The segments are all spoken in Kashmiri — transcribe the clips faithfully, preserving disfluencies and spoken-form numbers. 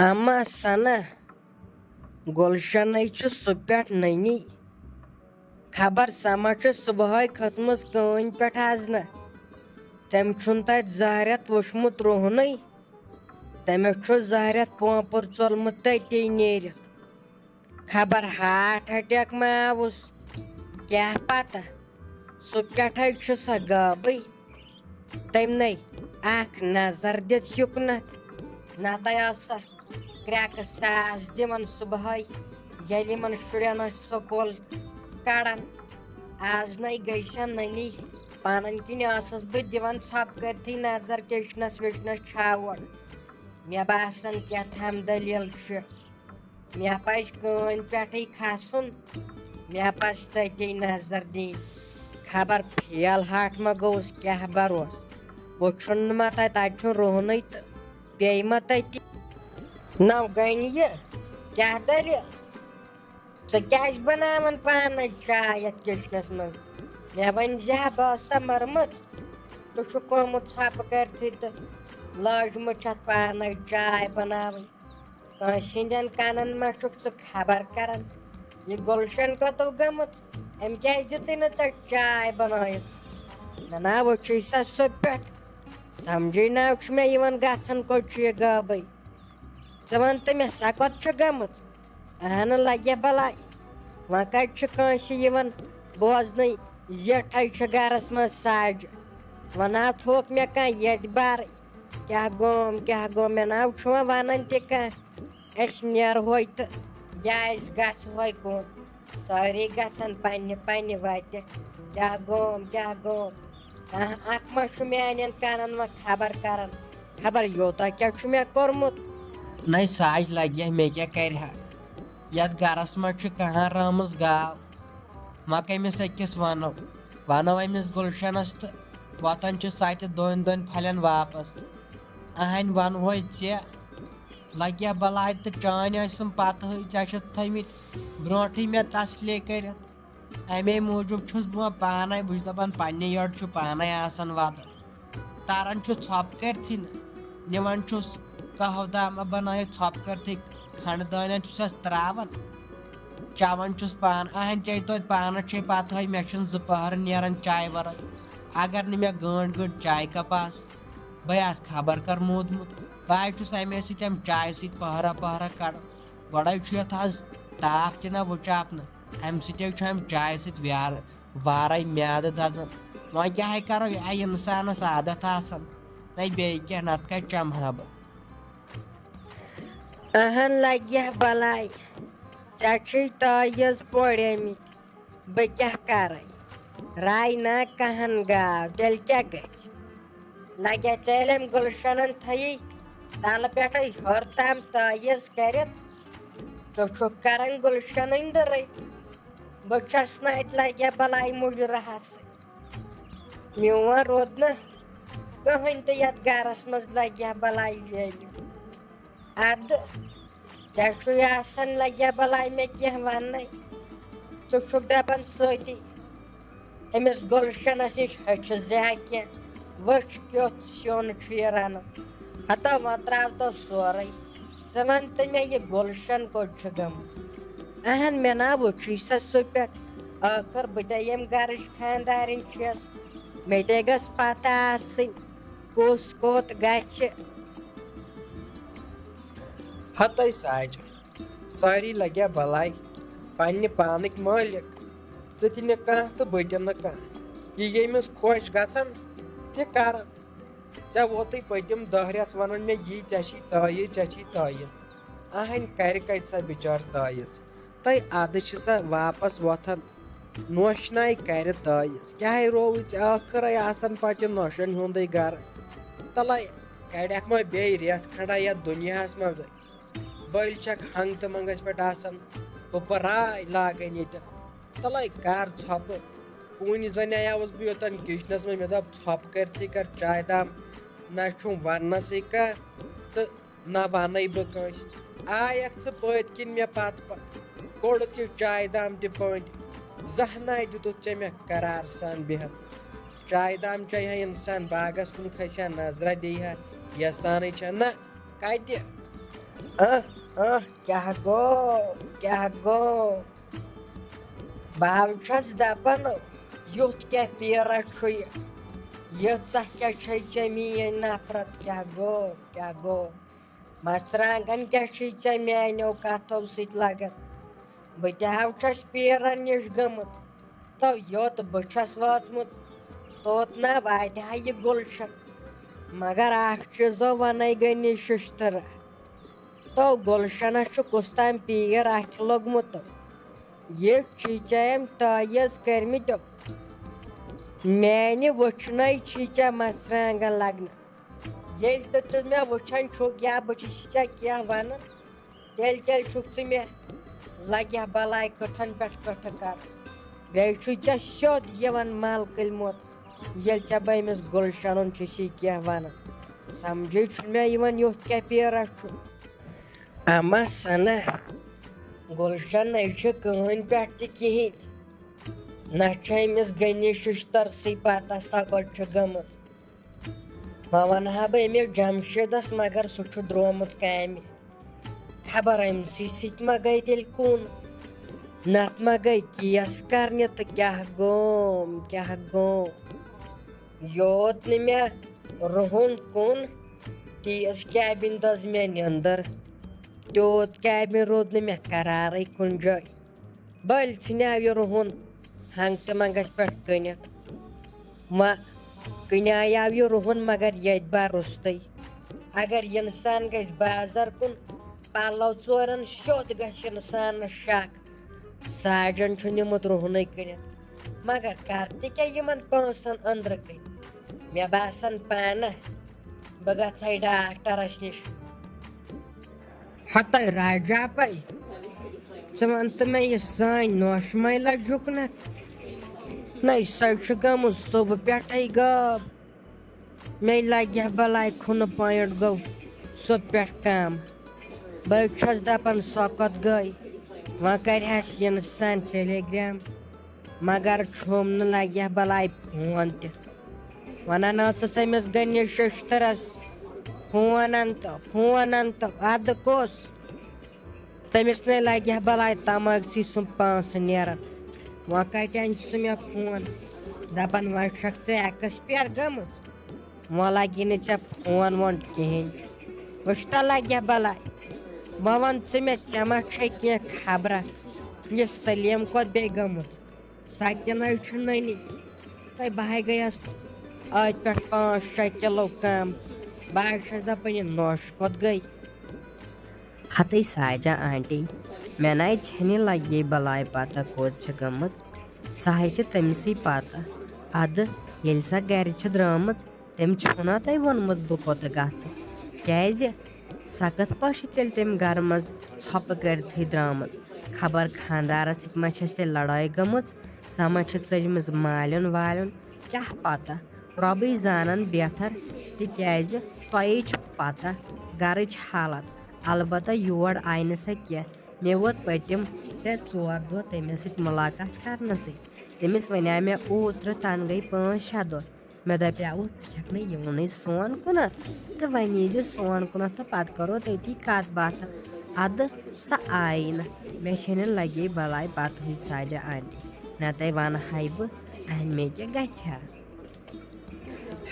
اما سنا، گُلشنٕے چھُ سُہ پٮ۪ٹھ نٔنی۔ خبر سما چھِ صُبحٲے کھٔژمٕژ کٲنۍ پٮ۪ٹھ آز نہ۔ تٔمۍ چھُنہٕ تَتہِ زہرٮ۪تھ وُچھمُت رُہنٕے۔ تٔمِس چھُ زہرٮ۪تھ پونٛپُر ژوٚلمُت تٔتی نیٖرِتھ۔ خبر ہارٹ اٹیک ما آوُس، کیٛاہ پتہ۔ سُہ پٮ۪ٹھَے چھُ سۄ غٲبٕے۔ تٔمۍ نے اکھ نظر دِژ یُکنتھ، نتہٕ ٲس سۄ کرٛٮ۪کہٕ ساس دِوان صُبحٲے، ییٚلہِ یِمن شُرٮ۪ن ٲسۍ سکوٗل کڑان۔ آز نے گٔے سۄ نٔنی۔ پنٕنۍ کِنۍ ٲسٕس بہٕ دِوان ژھۄپہٕ کٔرتھٕے نظر کچنس وچنس چھاوُن۔ مےٚ باسان کیٛاہ تام دٔلیٖل چھِ۔ مےٚ پَزِ کٲنۍ پٮ۪ٹھٕے کھسُن۔ مےٚ پَزِ تٔتی نظر دِنۍ۔ خبر فیل ہاٹھ ما گوٚوُس، کیٛاہ بروس۔ وٕچھُن نہٕ ما تَتہِ، تَتہِ چھُنہٕ رُہنُے تہٕ پیٚیہِ ما تٔتی۔ نو گٔنۍ یہِ، کیٛاہ دٔلیٖل؟ ژٕ کیٛازِ بناوان پانَے چاے یَتھ کِچنَس منٛز؟ مےٚ ؤنۍ زِ ہا، بہٕ ٲسَس مٔرمٕژ۔ ژٕ چھُکھ آمُت ژھۄپہٕ کٔرتھٕے تہٕ لٲجمٕژ چھَتھ پانَے چاے بناوٕنۍ۔ کٲنٛسہِ ہٕنٛدٮ۪ن کَنَن ما چھُکھ ژٕ خبر کران؟ یہِ گُلشن کوٚتَو گٔمٕژ؟ أمۍ کیٛازِ دِژٕے نہٕ ژےٚ چاے بنٲیِتھ؟ نہ، نہ، وۄنۍ چھُے سا سُہ پٮ۪ٹھ۔ سمجھٕے نہ چھُ مےٚ یِوان گژھان، کوٚت چھُ یہِ غٲبٕے؟ ژٕ وَن تہٕ مےٚ، سۄ کوٚت چھِ گٔمٕژ؟ اہنہٕ، لگہِ بلاے۔ وۄنۍ کتہِ چھُ کٲنٛسہِ یِوان بوزنٕے، زیٹھے چھِ گرس منٛز ساجہِ۔ وۄنۍ ہا تھوٚک مےٚ کانٛہہ ییٚتہِ بارٕے۔ کیٛاہ گوم، کیٛاہ گوم، مےٚ ناو چھُ وۄنۍ ونان تہِ کانٛہہ۔ أسۍ نیرہوے تہٕ یا أسۍ گژھہوے کُن۔ سٲری گژھن پننہِ پننہِ وتہِ۔ کیٛاہ گوم، کیٛاہ گوم؟ کانٛہہ اکھ ما چھُ میانٮ۪ن کانن وۄنۍ خبر کران؟ خبر یوٗتاہ کیٛاہ چھُ مےٚ کوٚرمُت؟ نَے ساج لگہِ ہا، مےٚ کیٛاہ کرِ ہا؟ یتھ گرس منٛز چھُ کانٛہہ رٲمٕژ گاو۔ وۄنۍ کٔمِس أکِس ونو؟ ونو أمِس گُلشنس تہٕ وۄتھان چھِ سۄ تہِ دۄن دۄن پھلٮ۪ن واپس۔ اہنۍ ونہوے ژےٚ، لگہِ ہا بلاے تہٕ چٲنۍ ٲسٕم پتہٕ ہٕے، ژےٚ چھِتھ تھٲومٕتۍ برونٹھٕے مےٚ تسلے کٔرِتھ۔ امے موٗجوٗب چھُس بہٕ وۄنۍ پانے، بہٕ چھُس دپان پننہِ یٔڈ چھُ پانے آسان ودُن۔ تران چھُ ژھۄپہٕ کٔرتھٕے نہٕ، نِوان چھُس قہوٕ دامہ بنٲیِتھ ژھۄپہٕ کٔرتھٕے کھنڈٕ دٲنٮ۪ن چھُسس تراوان، چٮ۪وان چھُس پانہٕ۔ اہن چے توتہِ پانس چھے پتہٕ ہٕے، مےٚ چھُنہٕ زٕ پہر نیران چایہِ ورٲے۔ اگر نہٕ مےٚ گٲنٹۍ گٲنٹۍ چایہِ کپ آسہٕ، بہٕ آسہٕ خبر کر موٗدمُت۔ بہٕ حظ چھُس امے سۭتۍ امہِ چایہِ سۭتۍ پہرا پہرا کڑان۔ گۄڈے چھُ یتھ آز تاپھ تہِ نہ وُچاپھ نہٕ، امہِ سۭتۍ حظ چھُ امہِ چایہِ سۭتۍ ویارٕ وارے میادٕ دزان۔ وۄنۍ کیٛاہ ہے کرو، یہِ ہے انسانس عادت آسان، نَے بیٚیہِ کینٛہہ، نتہٕ کتہِ چمہٕ ہا بہٕ۔ اہن لگہِ ہا بلاے، ژےٚ چھُے تٲویٖز پوریمٕتۍ، بہٕ کیٛاہ کرے؟ راے نا کہن گاو، تیٚلہِ کیٛاہ گژھِ؟ لگیا ژےٚ ییٚلہِ أمۍ گُلشنن تھٲیی تلہٕ پٮ۪ٹھے ہیوٚر تام تٲویٖز کٔرِتھ؟ ژٕ چھُکھ کران گُلشنٕنۍ دٕرٕے۔ بہٕ چھَس نہٕ اَتہِ لگیا بلاے مُجرہس سۭتۍ۔ میون روٗد نہٕ کٕہٕنۍ تہِ یَتھ گرس منٛز لگیا بلاے ویلیو۔ اَدٕ ژےٚ چھُے آسان لگیا بلاے مےٚ کینٛہہ وَننَے۔ ژٕ چھُکھ دَپان سۭتی أمِس گُلشنَس نِش ہیٚچھِ زِ ہا کینٛہہ، وٕچھ کیُتھ سیُن چھُ یہِ رَنان۔ ہتا وۄنۍ ترٛاو تو سورُے۔ ژٕ وَن تہٕ مےٚ، یہِ گُلشن کوٚت چھِ گٔمٕژ؟ اہن، مےٚ نا وٕچھُے سۄ سُہ پٮ۪ٹھ۔ ٲخٕر بہٕ تہِ ییٚمہِ گرٕچ خانٛدارِنۍ چھَس، مےٚ تہِ گٔژھ پتہ آسٕنۍ۔ کُس کوٚت گژھِ؟ ہتے ساجہِ، سٲری لگیا بلاے، پننہِ پانٕکۍ مٲلِک۔ ژٕ تہِ نہٕ کانٛہہ تہٕ بہٕ تہِ نہٕ کانٛہہ۔ یہِ ییٚمِس خۄش گژھن تہِ کرن۔ ژےٚ ووتُے پٔتِم دَہ رٮ۪تھ ونان مےٚ یی، ژےٚ چھی تٲیٖز، ژےٚ چھی تٲیٖز۔ اہنۍ کرِ کتہِ سۄ بِچٲر تٲیٖز؟ تہٕ ادٕ چھِ سۄ واپس وۄتھان۔ نوشہِ ناے کرِ تٲیٖز۔ کیٛاہ رووُے ژےٚ ٲخٕرے آسان پتہٕ یہِ نوشن ہُنٛدُے گرٕ؟ تلے کڑٮ۪کھ ما بیٚیہِ رٮ۪تھ کھنڈا یتھ دُنیاہس منٛزے۔ بٔلۍ چھکھ ہنگ تہٕ منگس پٮ۪ٹھ آسان۔ بہٕ پراے لاگن ییٚتٮ۪ن۔ تلے کر ژھۄپہٕ۔ کُنہِ زنہِ آیاوس بہٕ یوٚتن کچنس منٛز، مےٚ دوٚپ، ژھۄپہٕ کٔرتھٕے کر چایہِ دام۔ نہ چھُم وننسٕے کانٛہہ تہٕ نہ وَنَے بہٕ کٲنٛسہِ۔ آیَکھ ژٕ پٔتۍ کِنۍ مےٚ پَتہٕ پَتہٕ، کوٚڑُتھ یہِ چایہِ دام تہِ پٲنٛٹہِ۔ زانٛہہ نَے دیُتُتھ ژےٚ مےٚ قرار سان بیٚہَن۔ چایہِ دام چیٚیہِ ہا اِنسان، باغَس کُن کھسہِ ہا نظرہ، دیہِ ہا یَسانٕے چھا۔ نہ، کَتہِ؟ اہ، اہ، کیٛاہ گوٚو؟ کیٛاہ گوٚو؟ بہٕ حظ چھَس دَپان، یُتھ کیٛاہ پیٖرا چھُ یہِ؟ ییٖژاہ کیٛاہ چھے ژےٚ میٛٲنۍ نفرت؟ کیٛاہ گوٚو؟ کیٛاہ گوٚو؟ مرژٕوانٛگن کیٛاہ چھُے ژےٚ میٛانیو کَتھو سۭتۍ لگان؟ بہٕ تہِ حظ چھَس پیٖرن نِش گٔمٕژ۔ تو یوٚت بہٕ چھَس وٲژمٕژ، توٚت نہ واتہِ ہا یہِ گُلشن۔ مگر اکھ چیٖزو وَنے غنی ششتٕرا، تو گُلشنس چھُ کُس تام پیٖر اَتھِ لوٚگمُت۔ یہِ چھی ژےٚ أمۍ تٲویٖز کٔرمٕتۍ۔ میٛانہِ وٕچھنَے چھی ژےٚ مرژٕوانٛگن لگنہٕ۔ ییٚلہِ تہِ ژٕ مےٚ وٕچھان چھُکھ یا بہٕ چھُس ژےٚ کینٛہہ وَنان، تیٚلہِ کیٛازِ چھُکھ ژٕ مےٚ لگہِ ہا بلاے کٔٹھن پٮ۪ٹھ کٔٹھٕ کران؟ بیٚیہِ چھُے ژےٚ سیوٚد یِوان ملکٕلۍ موت، ییٚلہِ ژےٚ بہٕ أمِس گُلشنُن چھُسی کینٛہہ وَنان۔ سمجھے چھُنہٕ مےٚ یِوان یُتھ کیٛاہ پیٖرا چھُ۔ اما سنا، گُلشن نَے چھِ کٕہٕنۍ پٮ۪ٹھ تہِ کِہیٖنۍ۔ نہ چھِ أمِس غنی ششتٕرسٕے پتہ سۄ کوٚت چھِ گٔمٕژ۔ وۄنۍ وَنہٕ ہا بہٕ أمِس جمشیٖدس، مگر سُہ چھُ درٛومُت کامہِ۔ خبر أمۍ سٕے سۭتۍ ما گٔے تیٚلہِ کُن؟ نتہٕ ما گٔے کیس کرنہِ تہٕ کیٛاہ گوم، کیٛاہ گوم؟ یوت نہٕ مےٚ رُہُن کُن تیٖژ کیبِن دٔز مےٚ نیٚنٛدٕر، تیوٗت کیبِن روٗد نہٕ مےٚ قرارٕے کُنہِ جایہِ۔ بٔلۍ ژھٕنیو یہِ رُہُن ہنٛگ تہٕ منٛگس پٮ۪ٹھ کٕنِتھ۔ وۄنۍ کٕنیو یہِ رُہُن، مگر ییٚتہِ بہ رُستٕے۔ اگر اِنسان گژھِ بازر کُن پلو ژورن، سیوٚد گژھِ اِنسانس شک، ساجن چھُ نیوٗمُت رُہنُے کٕنِتھ۔ مگر کر تہِ کیٛاہ یِمن پونٛسن أنٛدرٕ کٕنۍ؟ مےٚ باسان پانہٕ بہٕ گژھٕ ہا ڈاکٹرس نِش۔ ہتَے راجا پے، ژٕ وَن تہٕ مےٚ، یہِ سٲنۍ نوشہِ مَے لَجُکھ نَتھ؟ نَے، سۄ چھِ گٔمٕژ صُبحہٕ پٮ۪ٹھَے غٲب۔ مےٚ لَگہِ ہا بَلاے، کھُنہٕ پویِنٛٹ گوٚو سُہ پٮ۪ٹھ کَم۔ بہٕ چھَس دَپان، سۄ کوٚت گٔے؟ وۄنۍ کَرِہَس اِنسان ٹیلی گرٛام۔ مگر چھوٚم نہٕ لگہِ ہا بلاے فون تہِ۔ ونان ٲسٕس أمِس غنی ششترس، فون ان تہٕ فون ان تہٕ ادٕ کُس؟ تٔمِس نے لگہِ ہا بلاے تمٲکسٕے سُم پانسہٕ نیران۔ وۄنۍ کتہِ انہِ سُہ مےٚ فون؟ دپان، وۄنۍ چھکھ ژٕ ایکسپیر گٔمٕژ، وۄنۍ لگی نہٕ ژےٚ فون وون کِہیٖنۍ۔ وٕچھ تہ لگہِ ہا بلاے۔ وۄنۍ ون ژٕ مےٚ، ژےٚ ما چھے کینٛہہ خبرا، یہِ سلیٖم کوٚت بیٚیہِ گٔمٕژ؟ سۄ تہِ نَے چھُ نٔنی۔ تہٕ بہٕ ہَے گٔیَس أتھۍ پٮ۪ٹھ پانٛژھ شےٚ کِلوٗ کَم۔ بہٕ ہَے چھَس دَپان، یہِ نوٚش کوٚت گٔے؟ ہَتٕے ساجا آنٹی، مےٚ نَے ژھٮ۪نہِ لَگے بَلاے پَتہ کوٚت چھِ گٔمٕژ۔ سۄ ہَے چھِ تٔمِسٕے پَتہ۔ اَدٕ ییٚلہِ سۄ گَرِ چھِ درٛامٕژ، تٔمۍ چھُنا تۄہہِ ووٚنمُت بہٕ کوٚت گژھٕ؟ کیٛازِ؟ سۄ کِتھ پٲٹھۍ چھِ تیٚلہِ تٔمۍ گرٕ منٛز ژھۄپہٕ کٔرِتھٕے درٛامٕژ؟ خبر خانٛدارَس سۭتۍ ما چھَس تیٚلہِ لڑٲے گٔمٕژ؟ سۄ ما چھِ ژٔجمٕژ مالیُن والیُن؟ کیٛاہ پتہ؟ رۄبٕے زانَن بہتر، تِکیٛازِ تۄہے چھُو پتہ گرٕچ حالت۔ البتہ یور آیہِ نہٕ سۄ کینٛہہ۔ مےٚ ووت پٔتِم ترٛےٚ ژور دۄہ تٔمِس سۭتۍ مُلاقات کرنَسٕے۔ تٔمِس وَنیٛاو مےٚ اوترٕ، تَنہٕ گٔے پانٛژھ شےٚ دۄہ۔ مےٚ دَپیٛاوُس، ژٕ چھَکھ نہٕ یِوانٕے سون کُنَتھ، تہٕ وۄنۍ ییٖزِ سون کُنَتھ تہٕ پَتہٕ کَرو تٔتی کَتھ باتھ۔ اَدٕ سۄ آیی نہٕ۔ مےٚ چھَنہٕ لَگے بَلاے پَتہٕے ساجا آنٹی، نَتَے وَنہٕ ہَے بہٕ، اَمہِ مےٚ کیٛاہ گژھِ ہا؟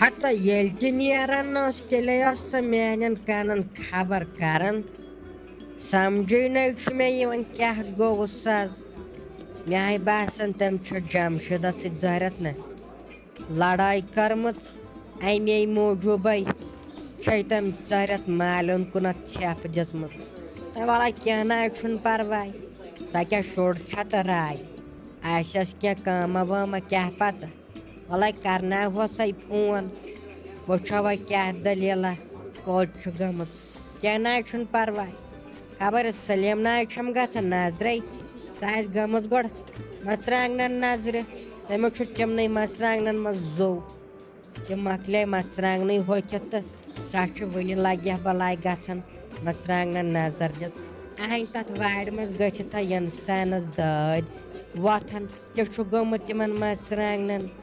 ہَتہٕ ییٚلہِ تہِ نیران ٲس، تیٚلے ٲس سۄ میٛانٮ۪ن کَنَن خبر کَران۔ سَمجھٕے نَے چھُ مےٚ یِوان کیٛاہ گوٚوُس آز۔ مےٚ آے باسان، تٔمۍ چھُ جمشیٖدَس سۭتۍ زہرٮ۪تھ نہ لڑاے کٔرمٕژ، اَمے موٗجوٗبَے چھَے تٔمۍ ژٲرِتھ مالیُن کُنَتھ ژھٮ۪پھ دِژمٕژ۔ تہٕ وَلہٕ کینٛہہ نہ حظ چھُنہٕ پَرواے، سۄ کیٛاہ شُر چھےٚ تہٕ راے، آسٮ۪س کینٛہہ کٲمہ وٲمہ کیٛاہ پَتہ۔ وَلَے کَرناوہوسَے فون، وٕچھو وۄنۍ کیٛاہ دٔلیٖلہ، کوٚت چھُ گٔمٕژ۔ کینٛہہ نہ حظ چھُنہٕ پَرواے۔ خبر سلیٖم نہ حظ چھَم گژھان نظرے۔ سۄ آسہِ گٔمٕژ گۄڈٕ مَرژٕوانٛگنَن نظرِ۔ تٔمِس چھُ تِمنٕے مَرژٕوانٛگنَن منٛز زوٚو۔ تِم مۄکلے مَرژٕوانٛگنٕے ہوٚکھِتھ تہٕ سۄ چھِ وٕنہِ لَگہِ ہا بَلاے گژھان مَرژٕوانٛگنَن نظر دِتھ۔ اَہَنۍ تَتھ وارِ منٛز گٔژھِتھ ہا اِنسانَس دٲدۍ وۄتھان۔ تہِ چھُ گوٚمُت تِمَن مَرژٕوانٛگنَن۔